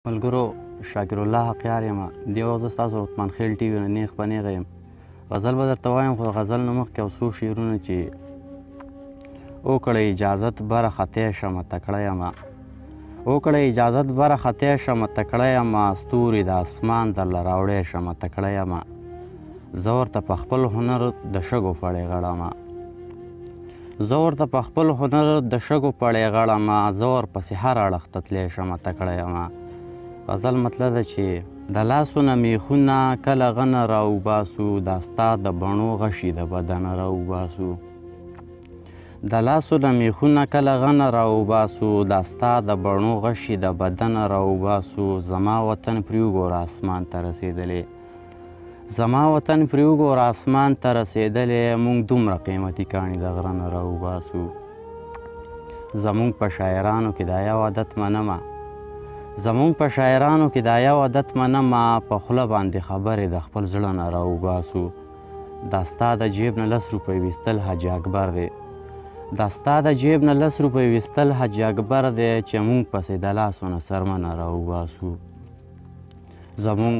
ملګرو شاکر الله حقیار یم. دې وخت زه ستاسو عثمان خیل ټي وي نه نیغ په نیغه یم. غزل به درته وایم، خو غزل نه مخکې یو څو شعرونه چې وکړئ اجازت بره خطی شمه تکړه یمه، وکړئ اجازت بره خطی شمه تکړه یمه، ستوري د اسمان درله راوړی شمه تکړه یمه، زه ورته په خپل هنر د شګو پړې غړمه، زه ورته په خپل هنر د شګو پړې غړمه، زه ورپسې هر اړخ ته تللی شمه تکړه یمه. غزل مطلب ده چې د لاسو نه میخونه کله غنه راوباسو، دا ستا د بڼو غشي د بدنه راوباسو، د لاسو نه میخونه کله غنه راوباسو، دا ستا د بڼو غشي د بدنه راوباسو، زما وطن پرې وګوره اسمان ته رسېدلی، زما وطن پرې وګوره اسمان ته رسېدلی، موږ دومره قیمتي کاڼي د غره نه راوباسو. زموږ په شاعرانو کې دا یو عادت منمه، زموږ په شاعرانو کې دا یو عادت منمه، په خوله باندې خبرې د خپل زړه نه راوباسو. دا ستا د جیب نه 10 روپۍ ویستل حاجي اکبر دی، دا ستا د جیب نه 10 روپۍ ویستل حاجي اکبر دی، چې موږ پسې د لاسو نه څرمنه راوباسو. زموږ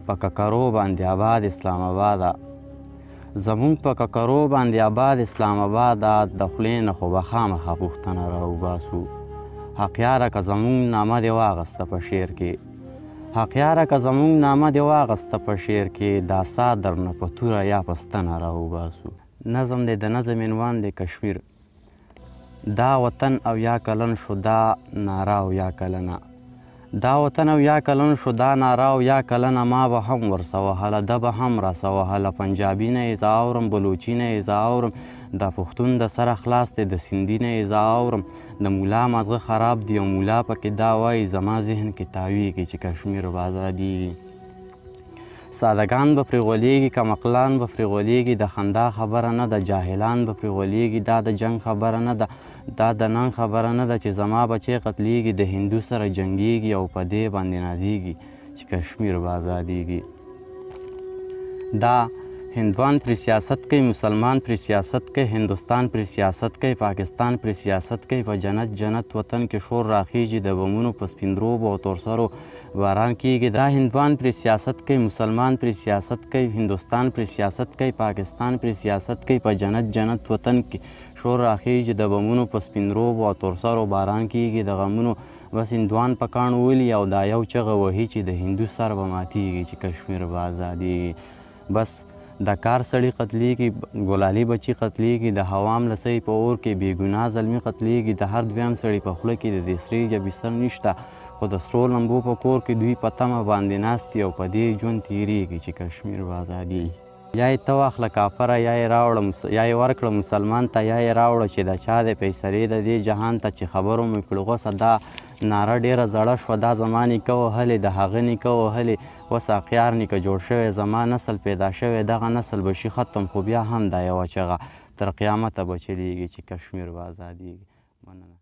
په ککرو باندې آباد اسلام آباده، زموږ په ککرو باندې آباد اسلام آباده، د خولې نه خو به خامخا پوښتنه راوباسو. حقیاره که زموږ نامه دې واغسته په شعر کې، حقیاره که زموږ نامه دې واغسته په شعر کې، دا سا درنه په توره یا په ستنه راوباسو. نظم دی، د نظم عنوان دی کشمیر. دا وطن او یا کلن شو دا ناره او یا کلنه، دا وطن او یا کلن شو دا ناره او یا کلنه، ما به هم ورسه وهله ده به هم راسه وهله، پنجابي نه یې زه اورم، بلوچي نه یې زه اورم، دا پښتون د سره خلاص دی د سندي نه یې زه اورم، د مولا مازغه خراب دی او مولا پکې دا وایي، زما ذهن کې تاویږي چې کشمیر به ازادیږي. سادهګان به پرې غولېږي، کمقلان به پرې غولېږي، د خندا خبره نه ده، جاهلان به پرې غولېږي، دا د جنګ خبره نه ده، دا د ننګ خبره نه ده، چې زما بچی قتلیږي، د هندو سره جنګیږي او په دې باندې نازیږي چې کشمیر به ازادیږي. دا هندوان پرې سیاست کوي، مسلمان پرې سیاست کوي، هندوستان پرې سیاست کوي، پاکستان پرې سیاست کوي، په جنت جنت وطن کې شور راخیږي، د بمونو په سپین روبو او تورسرو باران کیږي. دا هندوان پرې سیاست کوي، مسلمان پرې سیاست کوي، هندوستان پرې سیاست کوي، پاکستان پرې سیاست کوي، په جنت جنت وطن کې شور راخیږي، د بمونو په سپین روبو او تورسرو باران کیږي. د غمونو بس هندوان په کاڼو ولي او دا یو چغه وهي چې د هندو سر به ماتیږي چې کشمیر به ازادیږي. بس د کار سړي قتلیږي، ګلالي بچي قتلیږي، د هوام لسۍ په اور کې بې ګناه زلمي قتلیږي، د هر دویم سړي په خوله کې د دې سرې ژبې سر نشته، خو د سرو لمبو په کور کې دوی په تمه باندې ناست دي او په دې ژوند تېرېږي چې کشمیر به ازادیږي. یا یې ته واخله کافره، یا یې راوړه، یا یې ورکړه مسلمان ته، یا یې راوړه چې د چا دی فیصلې د دې جهان ته، چې خبرو مې کړو غوسه دا ناره ډېره زړه شوه، دا زما نیکه وهلې، د هغه نیکه وهلې، اوس اقیار نیکه جوړ شوی، زما نسل پیدا شوی، دغه نسل به شي ختم، خو بیا هم دا یوه چغه تر قیامته به چلېږي چې کشمیر به ازادیږي. مننه.